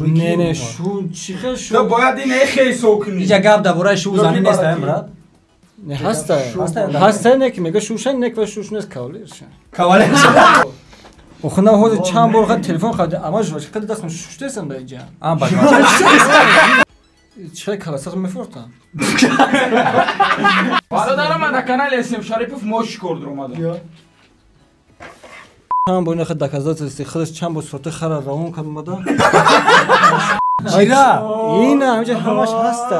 Не, не, шу чихе шу. Ту бояд ин эхе ҳисоб кунӣ. Иҷа гап дар бораи шу занӣ нест, брат. Не, ҳаста. Ҳаста не ки мега шуша не ки шуш нест кавалерша. Кавалерша. Охина ҳозир чанд бор хат телефон хад ама жвач қад дастам шуштесам да иҷа. А ба. Чӣ каласақ мефуртам. Бародарам ман дар канали СМ Шарипов мош кор дуромадам. Чанд бор ина доказательства худаш чанд бор сурати хара равон кард омада. Чира? Ина ҳамҷа ҳамаш ҳаста.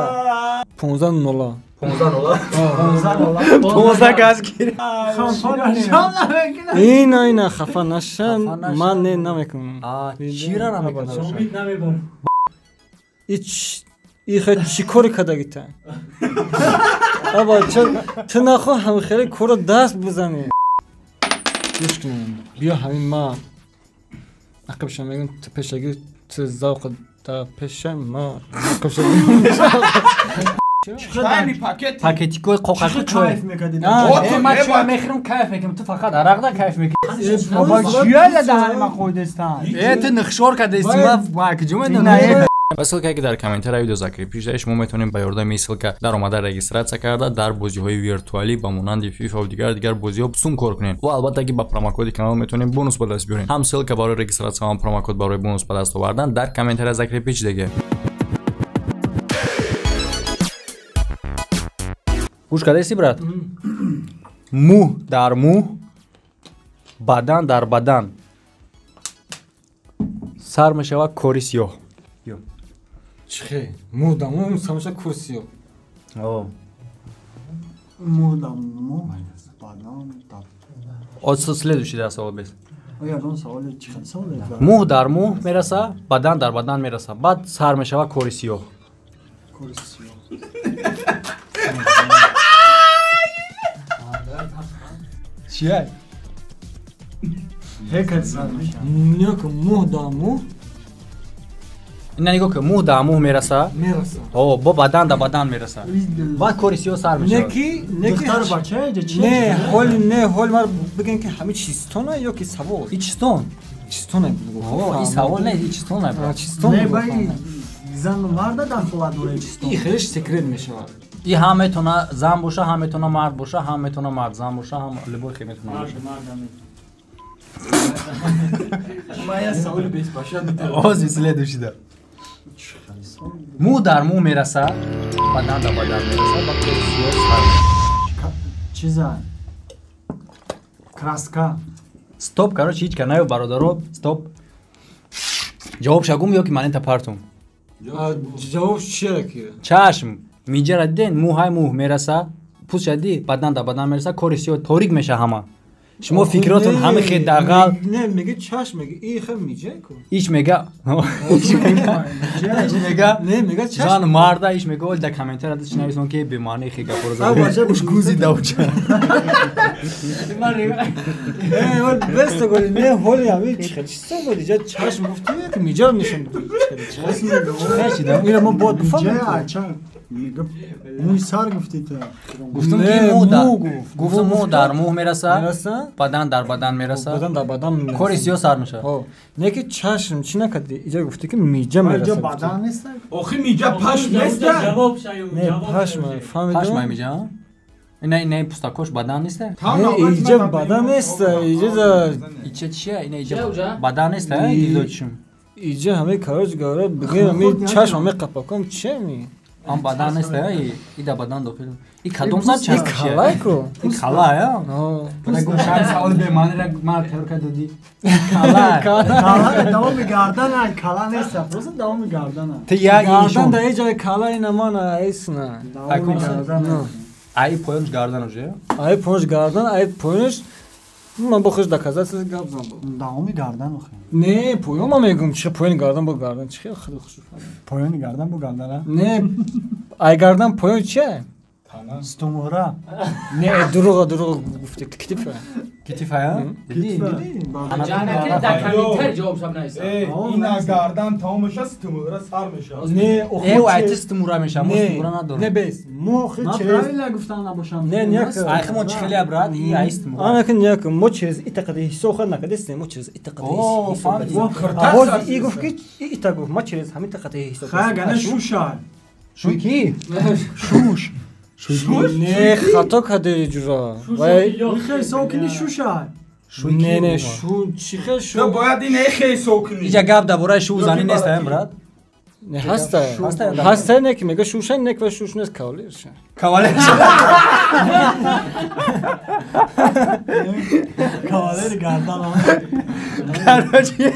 15-0. 15-0. 15-0. 15 газ гир. Ина ина хафа нашам, ман не намекунам. А чира намекунам? Умид намебарам. Ич ихе чӣ кори кардагита? Аба ту нахоҳ ҳам хеле корро даст бизанӣ. Гӯш кунем. Биё ҳамин ма ақибша мегӯм ту пешагӣ ту завқ дар пеша ма ақибша. Чайни пакет. Пакетикои қоқаки чой. Кайф мекардӣ. Ман чой мехӯрам, кайф мекунам. Ту фақат арақда кайф мекунӣ. Баба чия даҳани ман хӯрдестан? Э, ту нихшор кардести, ман куҷо медонам? Ва ссылкае ки дар комментария видео закрепи шуда, шумо метавонед ба ёрдами ссылка дар омада регистрация карда дар бозиҳои виртуалӣ ба монанди FIFA ва дигар бозиҳо сум кор кунед. Ва албатта ки ба промокоди канал метавонед бонус ба даст биёред. Ҳам ссылка барои регистрация, ҳам промокод барои бонус ба даст овардан дар комментария закрепи шудаги. Гӯш кардаисти, брат? Мӯ дар мӯ, бадан дар бадан. Сар мешавад кори сиёҳ. Чихе? Мӯ дар мӯ сар мешавад кори сиёҳ. О. Мӯ дар мӯ, бадан дар. О, следующий да савол бес. Оя, он саволи чӣ хел савол? Мӯ дар мӯ мераса, бадан дар бадан мераса. Баъд сар мешавад кори сиёҳ. Кори сиёҳ. Чия? Ҳекат сар мешавад. Нёк мӯ дар мӯ. Ина нигоҳ кун, мӯ дар мӯ мераса. Мераса. О, бо бадан дар бадан мераса. Баъд кори сиёҳ сар мешавад. Неки, неки духтар бача иҷа чи? Не, ҳол не, ҳол мар бигӯем ки ҳами чистона ё ки савол? И чистон. Чистона. О, и савол не, и чистон не. Чистон. Не, бай зану марда дахолат дора чистон. И хелеш секрет мешавад. И ҳам метавона зан боша, ҳам метавона мард боша, ҳам метавона мард зан боша, ҳам любой хел метавона боша. Мая саволи беспаша. Ози следующий да. Мӯ дар мӯ мераса, бадан дар бадан мераса, баъд кори сиёҳ сар мешавад. Чиза? Краска. Стоп, короче, ҳеҷ ка наё бародаро, стоп. Ҷавоб шагум ё ки манета партум? Ҷавоб чира ки? Чашм, миҷара диден, мӯ ҳай мӯ мераса, пӯстша ди, бадан дар бадан мераса, кори сиёҳ торик меша ҳама. Шумо фикротон ҳама хел дағал. Не, мега чашм, мега и хел миҷа ку. Иш мега, иш мега, иш мега, не, мега чашм. Зан марда иш мега, ол дар комментария даш нависон ки бемаъни хел гапро зад. Уш гузи давча. Не, ол бест голи, не, ҳоли ҳами чихел чисто голи, ҷа чашм гуфти, ки миҷа нишон дод. Ира мо бояд бифаҳмем. Мега мӯи сар гуфти ту. Гуфтам ки мӯ дар гуфтам мӯ дар мӯ мераса, бадан дар бадан мераса, бадан дар бадан мераса. Кори сиёҳ сар мешавад. Ҳо. Не ки чашм чӣ накарди? Иҷа гуфти ки миҷа мераса. Иҷа бадан нест? Охи миҷа пашм нест? Не, пашм фаҳмидам. Пашм миҷа? Ина ина пустакош бадан нест? Не, иҷа бадан нест. Иҷа за Иҷа чия? Ина иҷа бадан нест, ҳа? Дидочим. Иҷа ҳамаи короче говоря, бигӯем ҳамаи чашм ҳамаи қапаком чия ми? Ам бадан нест, и да бадан дохил. И кадом зан чашм? И калай ку. И калай, а? Бара гум шан савол бемаъни ра ман тайёр кард додӣ. Калай. Кала давоми гардан ай, кала нест, просто давоми гардан ай. Ту як гардан да иҷа калай намана айсна. Давоми гардан. Ай поёнш гардан уже? Ай поёнш гардан, ай поёнш ман бо хуш доказательство гап зан бо. Давоми гардан охи. Не, поён ман мегӯм, чи поёни гардан бо гардан, чи хел худ хуш. Поёни гардан бо гардан, а? Не, ай гардан поён чия? Стумура. Не, дурӯға, дурӯға гуфти, китифа. Китифая? Диди? Да комментарий ҷавоб шаб наиса. Ина гардан тамом меша, стимура сар меша. Не, охи стимура меша, мо стимура надорем. Не бес. Мо охи через правильно гуфтан набошам. Не, не. Ахи мо чихели брат, и ай стимура. Ана кин як мо через итақади ҳисоб хад накадестем, мо через итақади ҳисоб. Ҳози и гуфт ки ита гуфт, мо через ҳамин тақади ҳисоб. Ха, гана шуша. Шуй ки? Шуш. Не, хато каде ҷура. Вай ҳисоб кини шуша. Не, не, шу чи хел шу? Ту бояд ин ҳисоб кунӣ. Иҷа гап дар бораи шу зани нест, ам брат. Не, ҳаста. Ҳаста не ки мега шуша не ки шуш нест кавалерша. Кавалерша. Кавалер гардан. Короче,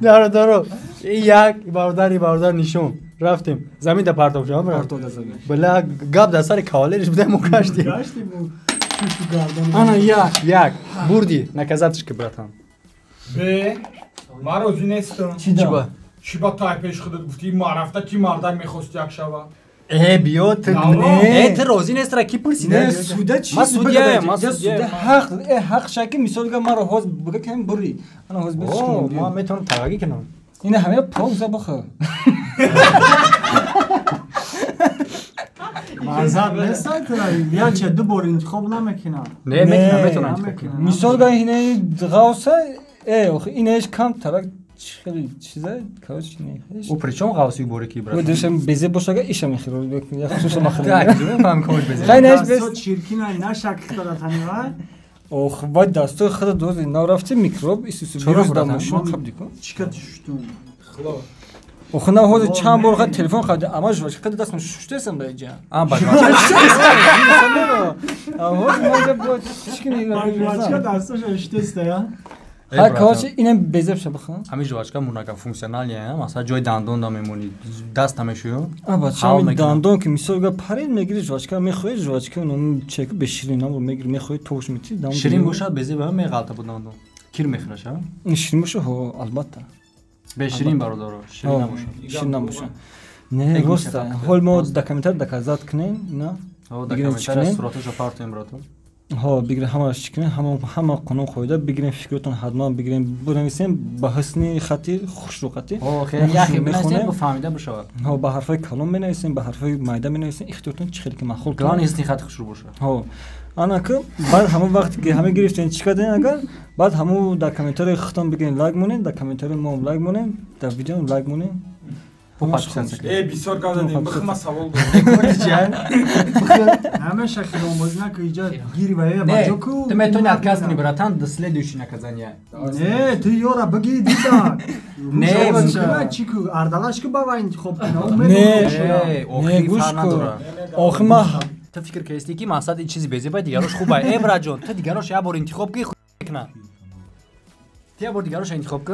даро. Як бародар нишон. Рафтем. Замин да партов шава брат. Партов да замин. Бля, гап дар сари кавалериш буда мо гаштем. Гаштем шушу гардан. Ана як. Як. Бурди, наказатиш ки братан. Бе, ман розӣ нестам. Чӣ ба? Чӣ ба тай пеш худат гуфтӣ ма рафта ки мардак мехост як шава? Биё ту. Ту розӣ нестра ки пурсида? Не, суда чӣ? Ма судяем, ма судя. Ҳақ, ҳақ шаки мисол га маро ҳоз буга кем бури. Ана ҳоз беш кунем. Ма метавонам тағагӣ кунам. Ина ҳамаро пауза бихӯр. Маззат нестан яче ду бор интихоб намекунам. Не, мекунам, метавонам интихоб кунам. Мисол га инаи ғавса, охи инаиш кам тарак хеле чиза, короче, не. О, причём ғавси боре ки брат? Дешам безе бошага иша мехӯрам. Я хусусан махӯрам. Так, мефаҳмам комиш безе. Хай наиш без. Чиркина нашак хитара танива. Ох, вай дастои худа дози нав рафти микроб исусу вирус дар мошина қабди кун. Чика шуштум. Хло. Ох, на ҳозир чанд бор хад телефон қабди, ама жвачка қади дастам шуштесам да иҷа. А, ба Ҳозир мо бо чикини жвачка дастоша шуштеста я. Ха, короче, инам безеб ша бихӯ. Ҳамин жвачка мунака функсионалия, масалан ҷои дандон да мемонӣ, даст намешӯӣ. А, бача, ҳамин дандон ки мисол га парид мегири жвачка мехӯри, жвачка ном чек беширин намро мегири, мехӯри, тош мети, дандон. Ширин бошад безеб ҳам меғалта бо дандон. Кир мехӯраш, ҳа? Ширин боша, ҳо, албатта. Беширин бародаро, ширин набошад. Ширин набошад. Не, роста. Ҳол мо да комментар доказат кунем, на? Ҳо, да комментар сураташо партоем братон. Ҳо, бигирем ҳамааш чӣ кунем, ҳама қонун қоида бигирем, фикротон ҳатман бигирем, бинависем ба ҳусни хати хушрӯқатӣ. Ҳо, хеле яхе бинависем, фаҳмида бишавад. Ҳо, ба ҳарфҳои калон менависем, ба ҳарфҳои майда менависем, ихтиёртон чӣ хеле ки маъқул. Главное ҳусни хати хушрӯ бошад. Ҳо, ана ки баъд ҳамон вақте ки ҳама гирифтем чӣ кардем агар, баъд ҳамон дар комментарии худтон бигирем лайк монем, дар комментарии мо лайк монем, дар видео лайк монем. Бисёр гап задем, бихма савол дорам. Ҳамеша хиломбозӣ наку, иҷа гири ва я баҷо ку. Ту метавонӣ отказ кунӣ, братан, до следующий наказания. Не, ту ёра бигири дида. Не, чӣ ку, ардалаш ку ба вай интихоб куна. Не, охи гӯш фарқ ку. надора. Охи ма Ту фикр кардӣ ки мақсад ин чизи безеба, дигарош хуб ай. Братҷон, ту дигарош як бор интихоб ки худ кна. Ту як бор дигарош интихоб ку.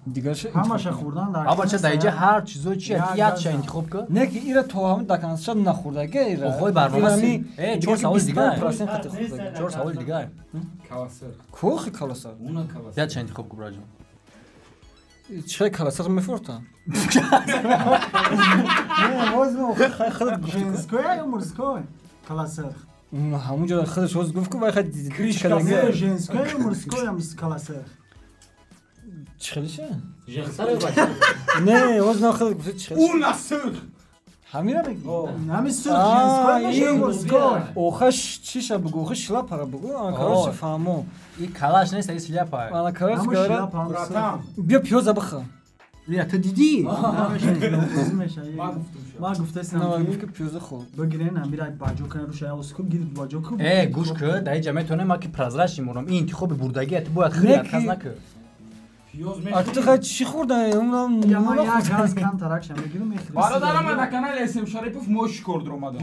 Дигарша ҳамаша хӯрдан дар. Абача дар иҷа ҳар чизо чи якша интихоб ку. Не ки ира то ҳамин даканша нахӯрдаге ира. Охой барнома си. Чор савол дигар. 25% Чор савол дигар. Каласар. Кохи каласар. Уна каласар. Якша интихоб ку, братҷон. Чӣ каласар мефуртам? Не, возьму. Хай худат гуфти. Женское ё мужское? Каласар. Ҳамон ҷо худаш ҳоз гуфт ку вай хай Не, женское ё мужское каласар. Чӣ хелиша? Женское бача. Не, ҳоз на худат гуфти чӣ хелиша. Уна сурх. Ҳамира мегӣ? Ҳами сурх женское меша мужское. Охаш чиша бугу, охи шлапара бугу, ана короче фаҳмо. И калаш нест, и шляпа. Ана короче говоря, братан. Биё пиёза бихӯр. Я ту дидӣ? Ма гуфтастам. На, гуфт ки пиёза хӯр. Бигирен ҳамира баҷо кунен руша оску гир баҷо ку. Гӯш ку, дар иҷа метавонем ма ки прозрачный мурам. Ин интихоби бурдагӣ, ту бояд хӯри, отказ накӯ. Пиёз А ту хай чӣ хӯрда? Я ма як газ кам таракша мегирам мехӯрам. Бародарам, дар канали СМ Шарипов мо шикор даромадам.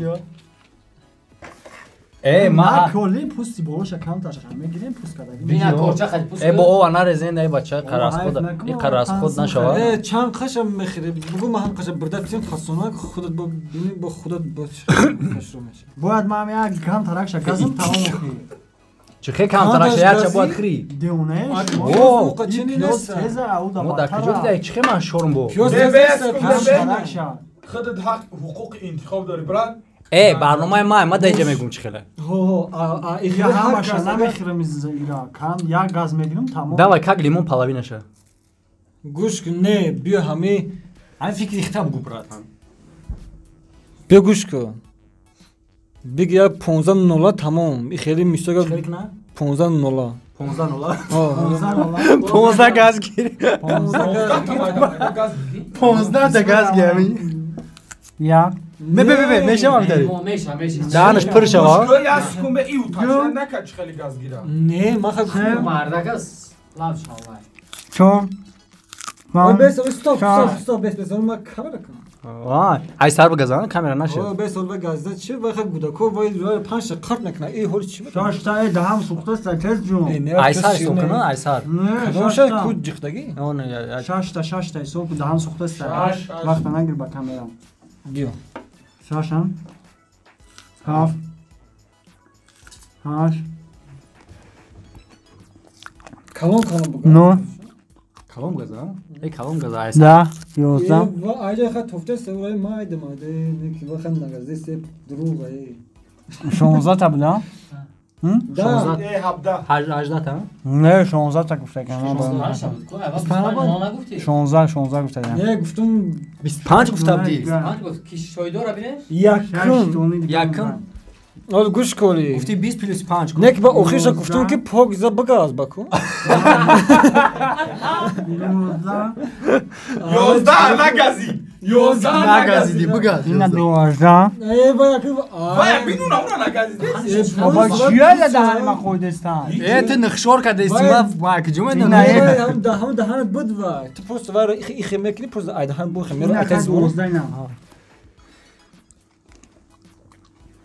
Ма коли пусти болоша кам таша мегирем пуст кадаги. Бина корча хай пуст. Бо ова нарезен, эй бача, қарасход, и қарасход нашава. Чанд қаша мехӯри? Бугу ма ҳам қаша бурда тим фасона худат бо бини бо худат бо хашро меша. Бояд ма як кам таракша газм тамом хӯри. Чӣ хе кам таракша якча бояд хӯри? Девона О, пиёз теза ау да. Мо дар куҷо дидаи чӣ хе ман шорм бо? Пиёз теза. Худат ҳақ ҳуқуқи интихоб дорӣ, брат. Барномаи ма, ма даиҷа мегум чӣ хеле. Ҳо, а ихе ҳамаша намехӯрам ира. Кам як газ мегирам, тамом. Давай, как лимон половинаша. Гӯш кун, не, биё ҳами ҳами фикри хита бугу, братан. Биё гӯш кун. Биг я 15-0 тамом. И хеле мисога 15-0. 15-0. 15 газ гир. 15 газ гир. Я. Бе бе бе, мешавам дари. Меша, меша. Даҳанаш пур шава. Я секунда и утачна нака чӣ хеле газ гира. Не, ма ха мардакас лав шава. Чор. Бес, стоп, стоп, стоп, бес, бес, ма камера кун. Ай сар бигазан, камера нашед. О, бес, ол газда чӣ ваха гудако вай панҷ қарт накна. Э, ҳол чӣ? Шашта э даҳам сӯхтаст, тез ҷун. Ай сар ҳисоб кун, ай сар. Кадомша ку ҷихдагӣ? Шашта, шашта ҳисоб кун, даҳам сӯхтаст. Вақта нагир ба камера. Биё. Шашам. Ҳафт. Ҳашт. Калон калон бугаз. Нӯ. Калон бугаз, а? Э, калон газ ай. 10, 11. Ва айҷа ха тофта се урай ма айдам айде, не ки ва хан нагазде се дурӯғ ай. 16 та буда? Да. Э, 17. 18 та? Не, 16 та гуфта кам. 16, 16 гуфта кам. Не, гуфтум 25 гуфта будӣ. 25 гуфт. Ки шоидора бинеш? Якум. Якум. Ол гӯш кори. Гуфти 20 плюс 5. Не, ки ба охирша гуфтум ки пок за бигаз баку. 11 нагази. 11 нагазиди, бигаз. Ина 12. Э, ба ки Вай, бинуна ура нагазиди. Баба чия даҳани ма хӯрдестан? Э, ту нихшор кардести, ма ма куҷо медонам? Ҳам даҳан даҳанат буд вай. Ту просто вай ихе мекунӣ, просто ай даҳан бу хе мера ай 12 ина.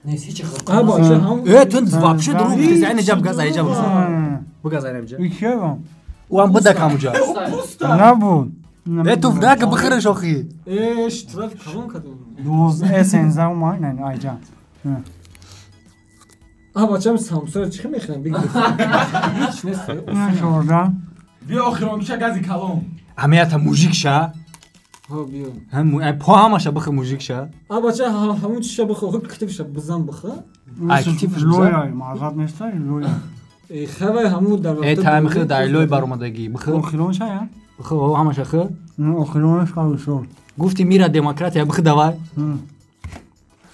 Не, ҳеч хел. А бача ҳам Э, ту вообще дурӯғ гуфтеси. Айна ҷа бигаз, айна ҷа бигаз. Бигаз айна ҷа. Ичева. Ӯ ҳам буда камуҷа. Набуд. Э, ту нака бихӯриш охи. Э, штраф калон кардем. 12, 13 омад, не, айҷа. А бачам самсора чӣ мехӯрам? Биг. Ҳеч нест. 14. Биё охиронгиша гази калон. Ҳамията мужик ша. Ҳо, биё. Ҳам по ҳамаша бихӯ мужик ша. А бача ҳамун чиша бихӯ, хуб китибша бизан бихӯ. Ай китибш бизан. Лоя, мазат неста, лоя. Э, хавай ҳамун дар Э, тайм хӯ дар лой баромадагӣ. Бихӯ. Охирон ша, я? Бихӯ, ҳамаша хӯ. Охиронаш қалшо. Гуфти мира демократия бихӯ давай.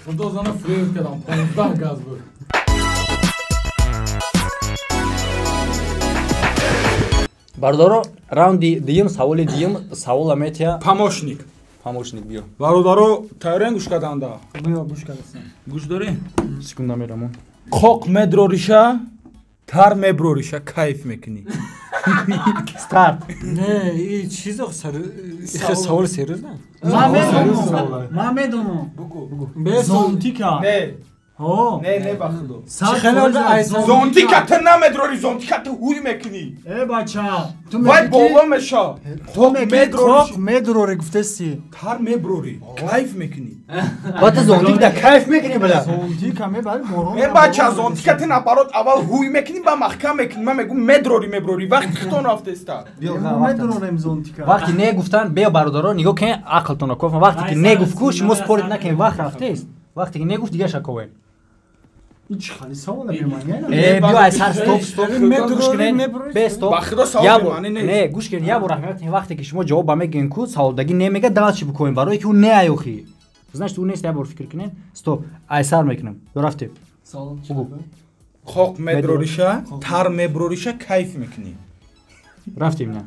Худо зана фрез кардам, 15 газ буд. Бародаро, раунди дуюм, саволи дуюм, савола метия. Помощник. Помощник биё. Бародаро, тайёрен гӯш карданда? Биё, гӯш кардасан. Гӯш дорӣ? Секунда мерамон. Қоқ медрориша, тар меброриша, кайф мекунӣ. Старт. Не, и чиз ох сар ихе савол серьёз не? Ман медонам. Ман медонам. Бугу. Зонтика. Не. Ҳо. Не, не ба худо. Зонтика ту намедрори, зонтика ту ҳуй мекунӣ. Э, бача, ту Вай боло меша. Қоқ медрори. Қоқ медрори гуфтеси. Тар меброри, кайф мекунӣ. Ба ту зонтик да кайф мекунӣ бля. Зонтика мебари борон. Э, бача, зонтика ту наоборот аввал ҳуй мекунӣ, ба маҳкам мекунӣ. Ман мегӯм медрори, меброри. Вақти хитон рафтеста. Медрорем зонтика. Вақти не гуфтан, биё бародаро, нигоҳ кунед, ақлтонро кофан. Вақте ки не гуфт ку, шумо спорит накунед, вақт рафтест. Вақте ки не гуфт, дига шаковен. Ич хали савола бемаъни. Э, биё ай сар стоп, стоп. Гӯш кунед. Бе стоп. Ба худо савол бемаъни нест. Не, гӯш кунед, як бор аҳамият кунед, вақте ки шумо ҷавоб ба мегӯед ку, саволдагӣ не мегӯяд, давай чӣ бикунем? Барое ки ӯ не ай охи. Значит, ӯ нест, як бор фикр кунед. Стоп. Ай сар мекунам. Ё рафтем. Савол. Қоқ медрориша, тар меброриша, кайф мекунӣ. Рафтем на.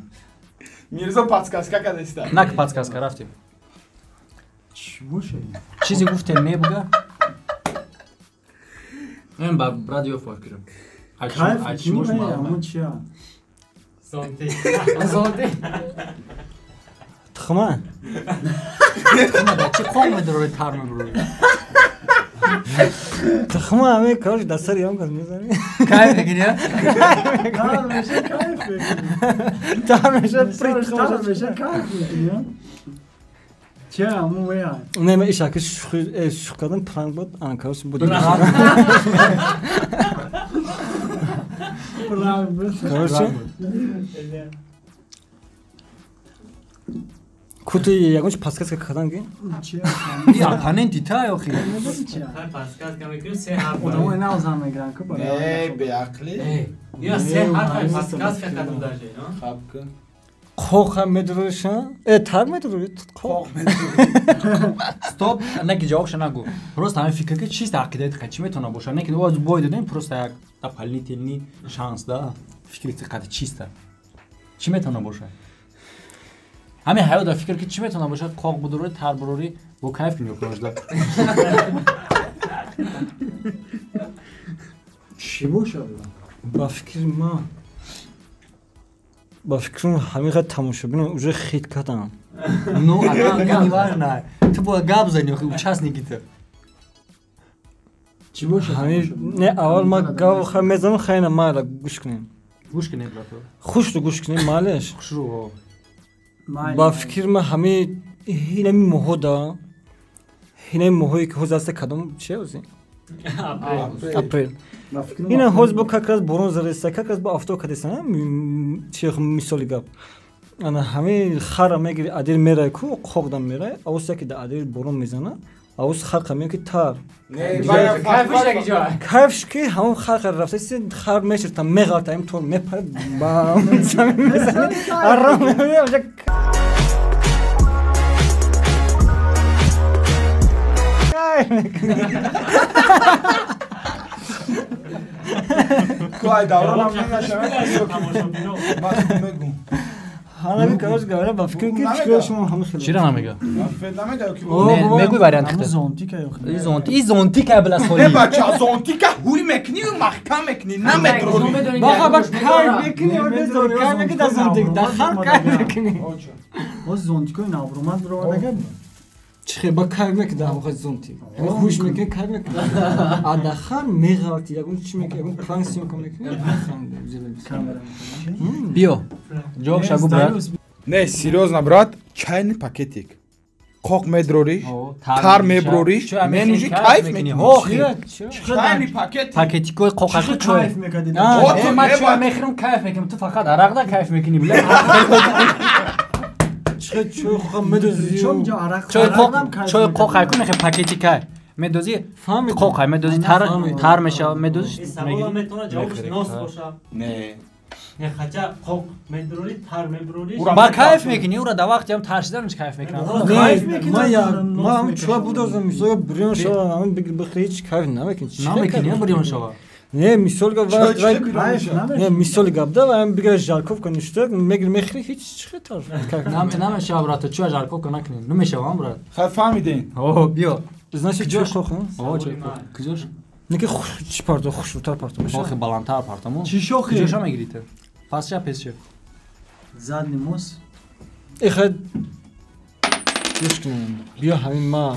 Мирзо подсказка кардеста. Нак подсказка, рафтем. Чӣ боша? Чизе гуфтем не буга? Мен ба радио фикрам. Кайф мекунӣ, аммо чия? Зонти. Зонти. Тухма. Тухма да чӣ қоқ медрори, тар меброри? Тухма ҳаме короче дар сари ям кас мезанӣ. Кайф мекунӣ? Тар меша кайф мекунӣ. Тар меша Тар меша кайф мекунӣ. Чия, аммо вая? Не, ман ишаки шӯхӣ кардам, пранк буд, ана короче буд. Пранк буд. Короче. Кути ягон чи подсказка кардан ки? И оппоненти та охи. Ҳар подсказка мекунем се ҳарф. Одамо навзан мегиранд ку барои. Не, беақлӣ. Я се ҳарф подсказка кардам даже, но? Хаб кун. Қоқ медуруша? Э, тар медурури? Қоқ медурури. Стоп, не ки ҷавобша нагу. Просто ҳамин фикр ки чист ақидаи тиқа чӣ метавона боша? Не ки оз бой додем, просто як дополнительный шанс да. Фикри тиқати чиста. Чӣ метавона боша? Ҳамин ҳаёт дар фикр ки чӣ метавона боша? Қоқ будурури, тар бурури, бо кайф кунӣ охирашда. Чӣ бошад? Ба фикри ман ба фикрам ҳамин тамошобинон уже хит кардам. Ну, ака неважно. Ту бояд гап зани, охи участники ту. Чӣ бошад? Ҳамин не, аввал ман гап мезанам, хайна майла гӯш кунем. Гӯш кунем, брато. Хушру гӯш кунем, малеш. Хушру. Ба фикри ман ҳамин ҳинами моҳо да, ҳинами моҳое ки ҳозир аста кадом чи ҳозир? Апрел. Ина ҳозир бо как раз борон зареста, как раз бо афтоб кадеста, чи мисоли гап. Ана ҳамин хара мегири адир мерай ку, қоқдам мерай, авус яки да адир борон мезана, авус харқа меги тар. Кайфш ки ҳамон харқа рафта, хар меширта, меғалта, им тор мепарад, бам замин мезани, аром меояд. Кай давронам намешавад, тамошобино. Ман мегум. Ҳанами короче говоря, ба фикрам ки фикри шумо ҳама хеле. Чира намега? Намега ки. Мегӯй вариант хита. Зонтика ё И зонт, и зонтика била соли. Не бача, зонтика ҳуй мекунӣ ва маҳкам мекунӣ, намедрони. Баха ба кайф мекунӣ, кайф мекунӣ да зонтик, да хар кайф мекунӣ. Боз зонтикои навромад бировардага. Чихе ба кайф мекунӣ да ҳамон зонтик. Хуш мекунӣ, кайф мекунӣ. А да хар меғалти, ягон чи мекунӣ, ягон пранк съёмка мекунӣ, механди. Биё. Ҷавоб шагу брат. Не, серьёзно брат, чайный пакетик. Қоқ медрориш, тар меброриш, менӯши кайф мекунӣ. Чайный пакетик. Пакетикои қоқаки чой. Кайф мекардӣ. Ман чой мехӯрам, кайф мекунам. Ту фақат арақда кайф мекунӣ, бля. Чой қоқ медозӣ. Чой қоқ кун, нехе пакетикай. Медозӣ, қоқай медозӣ, тар тар мешава, медозӣ. Савол метавона ҷавобш нос боша. Не. Не, хотя қоқ медрори, тар меброри. Ба кайф мекунӣ, ура да вақти ҳам тар шиданаш кайф мекунам. Не, ман чой будозам, мисол бирён шава, ҳамин бихӯри ҳеч кайф намекунӣ. Намекунӣ, бирён шава. Не, мисол гап, не, мисол гап да, ҳам бигира жарковка ништа, мегири мехӯри ҳеч чи тар кайф. Намешава, брат, чой жарковка накунӣ. Намешава, брат. Хай фаҳмидем. О, биё. Значит, чой қоқ? О, чой қоқ. Куҷош? Неки хуш чи парто, хушрӯтар парто меша. Охи баландтар партамо. Чӣ шохи? Куҷоша мегири ту? Пасша, песша? Задний мост. Эхе гӯш кунем. Биё ҳамин ма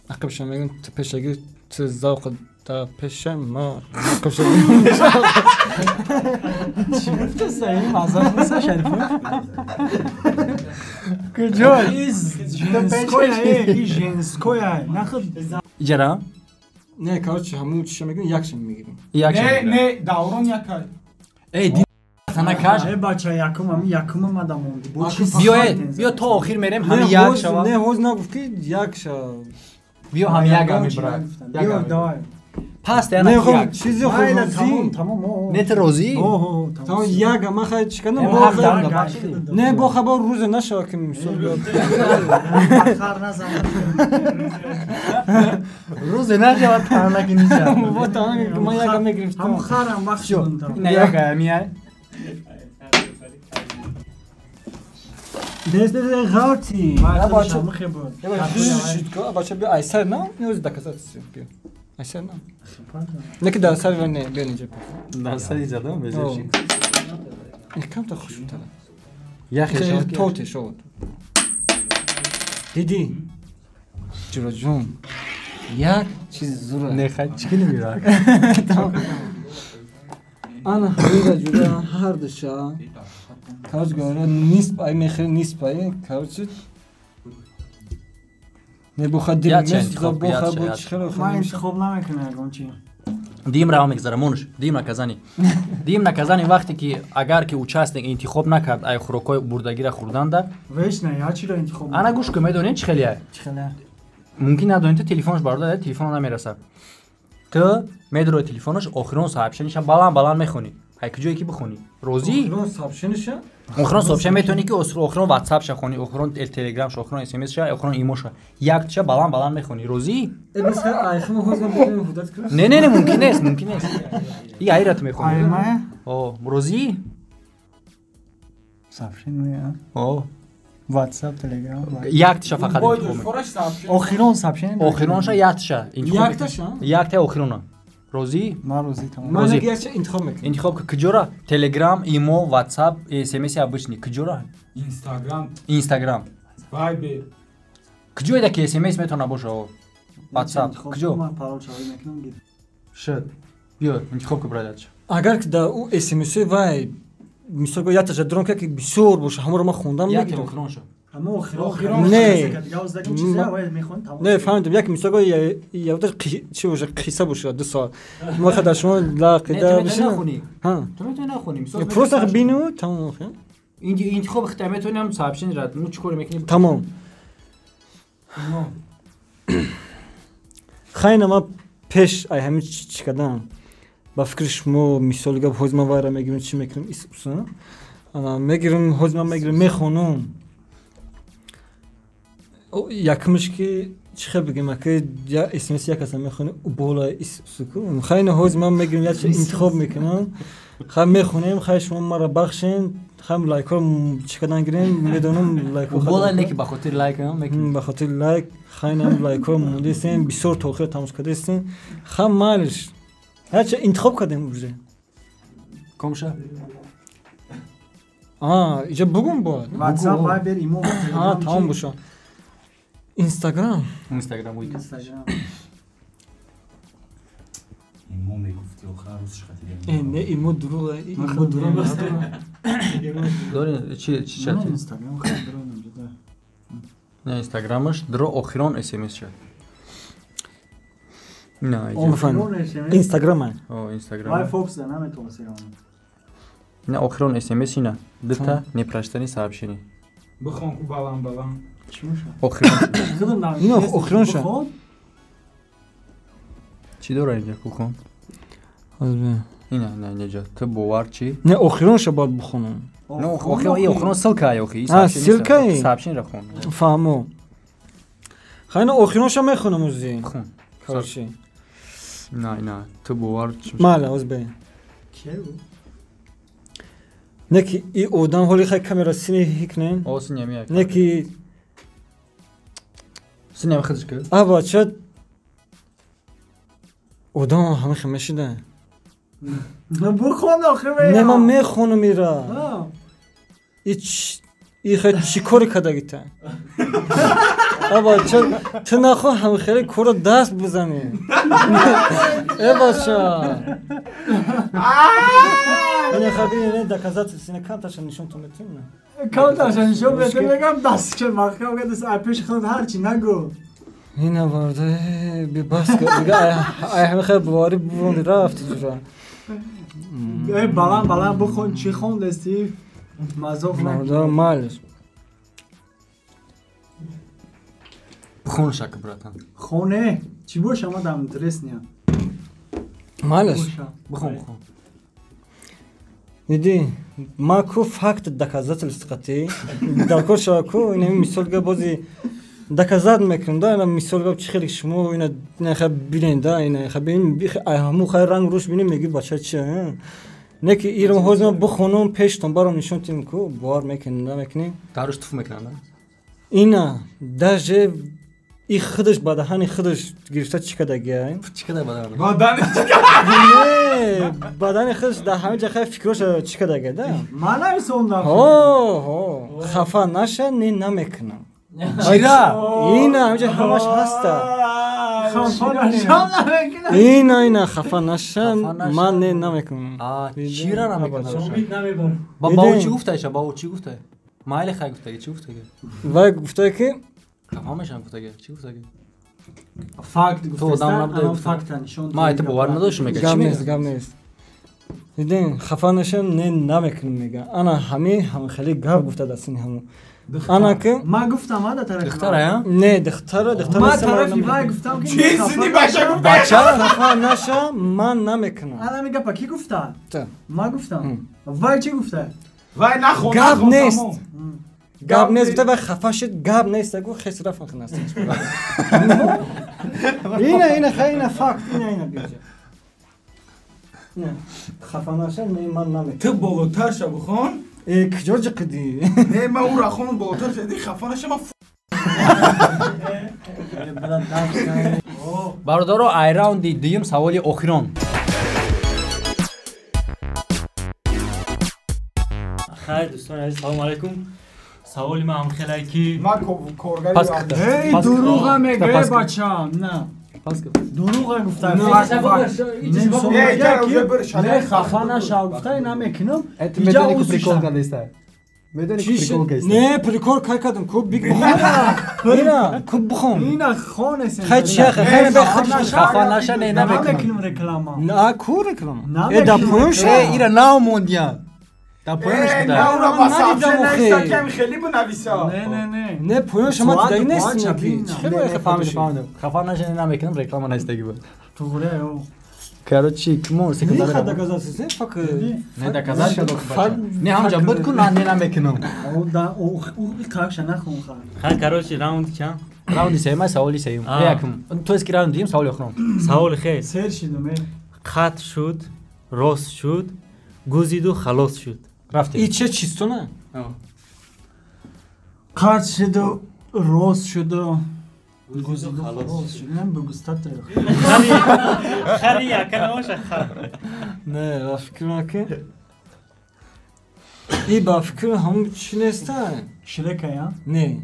ақибша мегӯм, ту пешагӣ, ту завқ да пеша ма ақибша. Чӣ гуфтаста? Ин маззаш нест, Шарифо? Куҷо? Из женское, и женское. Нахуй. Иҷара? Не, короче, ҳамун чиша мегирем, якша мегирем. Не, не, даврон якай. Эй, ди тана каж. Э, бача, якум, ҳамин якума мада монди. Биё, биё то охир мерем, ҳамин як шава. Не, ҳоз нагуфт ки як шава. Биё ҳам як ами брат. Биё, давай. Паст яна як. Чизи худ розӣ. Тамом. Не, ту розӣ? Тамом, як ама хай чӣ кардам? Не, бо хабар рӯзе нашава ки мисол. Хар назан. Рӯзе нашава тана ки ниша. Бо тана ки ман як мегирифтам. Ҳам харам вақт шуд. Не, як ами ай. Дес дес ғалти. Бача мехе буд. Шуд, бача биё айсар на, ниёз доказательство биё. Айсар на. Не ки дар сар не, биё инҷа. Дар сари задам безеши. Ин камта хушрӯтар. Яхе тоте шуд. Дидӣ? Ҷураҷон. Як чиз зура. Не, хай чӣ намира. Ана ҳамира ҷура ҳар душа. Короче говоря, нисб ай мехӯри нисб ай, короче. Не бухад дил нест, бухад бо чӣ хеле Ман интихоб намекунам ягон чи. Дим раво мегзара монуш. Дим наказани. Дим наказани вақте ки агар ки участник интихоб накард ай хӯрокҳои бурдагира хӯрданда. Веш не, я чиро интихоб. Ана гӯш кун, медонед чӣ хеле? Чӣ хеле? Мумкин надонед ту телефонш бародар, телефон намерасад. Ту медрои телефонаш охирон сообщениша баланд баланд мехонӣ. Ай куҷое ки бихонӣ? Розӣ? Охирон сообщениша? Охирон сообщение метавонӣ ки охирон WhatsApp-ша хонӣ, охирон Telegram-ша, охирон SMS-ша, охирон имо-ша. Яктша баланд баланд мехонӣ. Розӣ? Не, не, не, мумкин нест, мумкин нест. И айра ту мехонӣ. О, розӣ? Сообщение, о. WhatsApp, Telegram. Яктша фақат интихоб. Охирон сообщение. Охиронша яктша интихоб. Яктша? Якта охирона. Розӣ? Ман розӣ тамом. Ман якча интихоб мекунам. Интихоб куҷора? Telegram, имо, WhatsApp, SMS обычный. Куҷора? Instagram. Instagram. Viber. Куҷоеда ки SMS метавона боша? WhatsApp. Куҷо? Ман парол шавӣ мекунам гир. Шуд. Биё, интихоб ку брадач. Агар ки дар ӯ SMS вай мисол якташа дрон ки бисёр боша, ҳамаро ман хондам мегирам. Як охиронша. Не, не, фаҳмидам. Як мисол явдаш чи боша, қисса боша, 2 соат. Мо ха дар шумо лақида бишинем. Ту метавонӣ нахонӣ. Мисол просто бину, тамом. Интихоб хита метавонӣ ҳам сообщение рад. Ну чӣ кор мекунӣ? Тамом. Хайна ма пеш ай ҳамин чӣ кардам. Ба фикри шумо мисол гап ҳоз ман вайра мегирам, чӣ мекунам? Ис ана мегирам, ҳоз ман мегирам, мехонам. Якмиш ки чӣ хел бигем, аки я SMS як каса мехонӣ, бола исуку. Хайна ҳоз ман мегирам, як интихоб мекунам. Хай мехонем, хай шумо маро бахшен, хай лайкҳо чӣ кардан гирем, медонам лайкҳо. Бола не ки ба хотири лайк мекунӣ. Ба хотири лайк, хайна лайкҳо мондесен, бисёр то охир тамош кардесен. Хай майлиш. Ҳарча интихоб кардем уже. Комша? Иҷа бугум бояд. WhatsApp, Viber, имо. Тамом боша. Instagram. Instagram уйд. Instagram. Имо мегуфти охир рӯзш хатида. Не, имо дурӯғ, имо дурӯғ. Дори чи чат? Instagram хеле дурӯғ ҷуда. Не, Instagramаш дро охирон SMS шад. Не, Instagram. О, Instagram. Вай Fox да наметавонӣ. Не, охирон SMS ина. Дута непрочитанные сообщения. Бихон ку баланд баланд. Охирон. Ино охиронша. Чӣ дора инҷа кухон? Ина, на инҷа. Ту бовар чӣ? Не, охиронша бояд бихонам. Не, охирон, и охирон ссылка охи. Ссылка? Сообщение ра хон. Фаҳмо. Хайна охиронша мехонам узи. Хон. Короче. На, на, ту бовар чӣ? Мала, оз бе. Не ки и одам ҳоли хай камера сини ҳикнен. О, сини меяк. Не ки синем худш ки? А бача одам ҳама хел мешида. Бихон охир. Не, ман мехонам ира. И хай чӣ кори кардагита? А бача ту нахо ҳама хеле корро даст бизанӣ. Э бача. Ина хай бинед доказательство, ина камташа нишон ту метавонӣ. Камташа нишон метавонӣ, мегам даст ки маҳкам кардас, ай пеши худ ҳарчи нагу. Ина барда бибас дига ай ҳама хел боварӣ бувонди рафти ҷура. Эй баланд баланд бихон, чӣ хондасти? Мазоқ накун. Малиш. Бихон шак братан. Хоне, чӣ боша ма дам интерес неам. Малиш. Бихон, бихон. Диди, ма ку факт доказательств қати даркор шава ку ина мисол га бози доказат мекунам да ина мисол га чӣ хеле шумо ина ина бинен да ина ха бин ҳаму хай ранг руш бинем меги бача чи не ки ирам ҳоз ма бихонам пештон барам нишон тим ку бовар мекунем намекунем даруш туф мекунам да ина даже и худаш ба даҳани худаш гирифта чӣ кардагия? Чӣ карда ба даҳани? Ба даҳани чӣ Не, ба даҳани худаш дар ҳамин ҷа хай фикроша чӣ кардагия да? Ман нависондам. Ҳо, ҳо. Хафа наша, не намекунам. Чира? Ина ҳамин ҷа ҳамаш ҳаста. Хафа наша намекунам. Ина, ина хафа наша, ман не намекунам. Чира намекунам? Ба ӯ чӣ гуфташа? Ба ӯ чӣ гуфта? Майли хай гуфтаги, чӣ гуфтаги? Вай гуфта ки хафа мешавам гуфтаги, чӣ гуфтаги? Факт То одам набуда гуфтан, факта нишон. Ма айта бовар надоштам мега. Гап Чӣ нест, мега? гап нест. Дидин, хафа нашам, не намекунем мега. Ана ҳами ҳам хеле гап гуфта дастини ҳаму. Ана ки Ма гуфтам ада тарафи. Духтара, я? не духтара, духтара. Ма тарафи вай гуфтам ки Чӣ сини бача гуфта? Бача? Хафа наша, ман намекунам. Ана мега па ки гуфта? Та. Ма гуфтам. Вай чӣ гуфта? Вай нахон. Гап нахон, нест. тамом. Гап нест, гуфта вай хафа шид, гап нест, гу хес рафан хнаст. Ина, ина, хай, ина факт, ина, ина биҷа. Не, хафа наша, не ман намекунам. Ту болотар ша бихон. Э, куҷо ҷиқидӣ? Не, ман ӯра хонам болотар ша. Ди хафа наша ман Бародаро, ай раунди дуюм саволи охирон. Хайр, дӯстони азиз, салому алайкум. Саволи ман ҳам хеле ки ман коргари Пас варзиш. Эй, Пас- дурӯға мега, Пас- бача. На. Пас Дурӯға гуфта. Эй, ҷара, уже бир шадар. Не хафа наша, гуфта намекунам. Это Иҷа медони ку усиша. прикол кардеста. Медони ку прикол кардеста. Не, прикол кай кардам, ку биг бихон. Ина, ку бихон. Ина хонесен. Хай чи хай, хай бе худш Хафа наша не намекунам. Намекунам реклама. На, ку реклама? Намекунам. Э, да поён ша. Э, ира наомондиян. Да поёнш Эй, буда. на ӯра ба Надидам сабже охе. нависа, ками хеле бинависа. Не, не, не. Не, поён шума Соат дидаги панҷ нест ки. бин. Чӣ Не, хеле не, хай фаҳмидам, фаҳмидам. Хафа наша не намекунам, реклама наистаги буд. Туғре, о. Короче, кмо Не секунда. ха доказательство, фак. Не доказать шадок бача. Не ҳамҷа буд ку на не намекунам. О, да, о, о, қакша нахон ха. Хайр, короче, раунд чанд? Раунди сеюм саволи сеюм. А. Якум. То есть ки раунд дуюм саволи охирон. Саволи хел. Сер шидум, э. Қатъ шуд, рост шуд, гузиду халос шуд. Рафтем. И че чистона? Қатъ шуду, рост шуду. Гузиду халос шуд. шуд. Нам бигустатр. Хари яка набоша хар. Не, ба фикр ки. И ба фикр ҳам чи неста? Шрека, я? Не.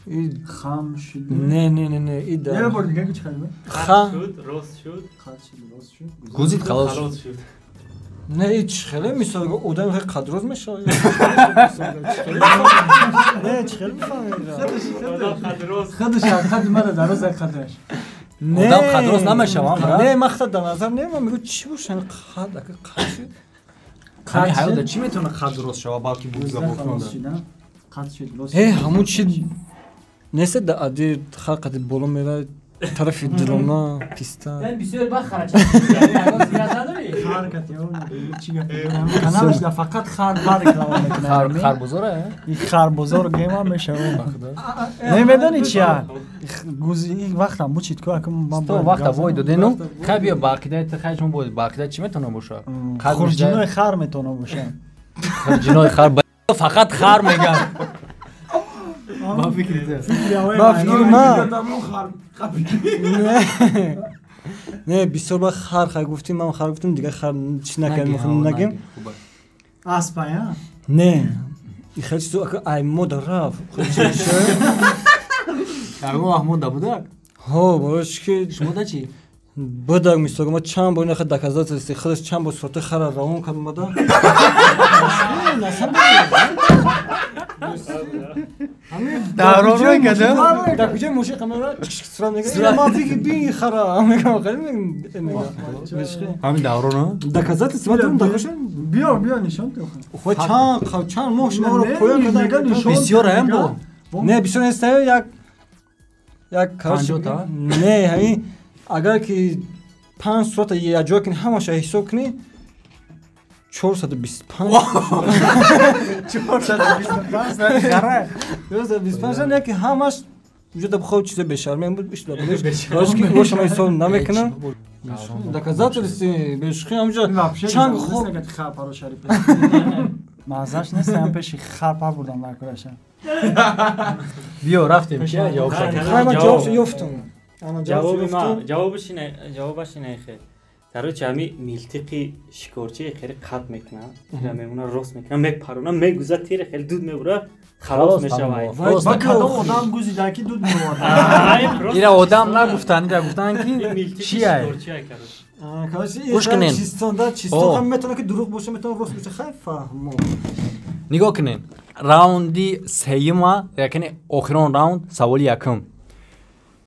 И Хам шуду. не, не, не, не, и Я да. бор дига чӣ хабар? Ха. Қатъ шуд, рост шуд, Қатъ шуду, рост шуд. Гузид халос шуд. халос шуд. Не, и чи хеле мисол одам хеле қадроз мешавад. Не, чи хеле мефаҳмед. Одам қад рост. Худаш қад мара дар роз қадраш. Не. Одам қадроз намешавад, брат. Не, ман хата дар назар не, ман мегӯ чӣ боша қад, ака қад шуд. Ҳами ҳаёта чӣ метавона қад рост шава, балки бугза Халос бокунда. шуд, а? Қатъ шуд, рост Э, шуд. ҳамун чи нест да ади хар қади боло мера тарафи дилона писта. Бисёр ба харача. Хар кати, о, чӣ гап? Каналаш да фақат хар бар реклама мекунад. Хар харбузора, э? И харбозор гема мешава. Не медони чия? Гузи ин вақтам бучид ку акм ман То вақта вой додену. Хай биё ба ақидаи ту, хай шумо бояд ба ақидаи чӣ метавона боша? Қад Хурҷинои хар метавона боша. Хурҷинои хар фақат хар меган. Ба фикри ту. Ба фикри ман. Тамом хар. Не. Не, бисёр ба хар хай гуфтим, ман хар гуфтим, дигар хар чи накардем, мехоҳем нагем. Аспа, я? Не. И хеле чизо ака ай мода рафт. Хеле чизо. Ягон вақт мода будак? Ҳо, барои чи ки Шумо да чӣ? Будак мисол ма чанд бор инаха доказательство худаш чанд бор сурати хара равон кард омада. Дароро када? Дар куҷои мошин камера сурат мегирад. Ма фикр бин хара мегам хеле мегам. Ҳамин давроно? Доказательство ма дорам дакоша. Биё, биё нишон ту. Хо чанд чанд моҳ шумо ро поён мега карда. нишон. Бисёр ҳам бо. Не, бисёр нест, як як короче. Панҷоҳ та? Не, ҳамин агар ки панҷ сурата якҷоя кунӣ, ҳамаша ҳисоб кунӣ 425. 425 хара. 425 не ки ҳамаш вуҷуда бихоҳ чизо бешарме буд ишла будеш. Рост ки боша ман ҳисоб намекунам. Доказательство бешухи ҳамҷа чанг хоб хар паро шариф. Мазаш нест, ҳам пеши хар пар бурдам дар кораша. Биё рафтем. Чи ҷавоб шад? Хай ман ҷавоб ёфтам. Ана Ҷавоби ҷавоб ма, ёфтам. ҷавобаш ина, ҷавобаш ина хел. Короче, ҳами милтиқи шикорчи хеле қат мекунад, тира мемона, рост мекунад, мепарона, мегуза тира хеле дуд мебура, халос мешавад. Вай, Ба кадом одам гузида ки дуд меовард? Ира одам нагуфтан, ира гуфтан ки Милтиқи чия? шикорчи короче. Короче, Гӯш кунед. чистонда, чистон О. ҳам метавона ки дурӯғ боша, метавона рост боша. Хай фаҳмо. Нигоҳ кунед. Раунди сеюма, яъне охирон раунд, саволи якум.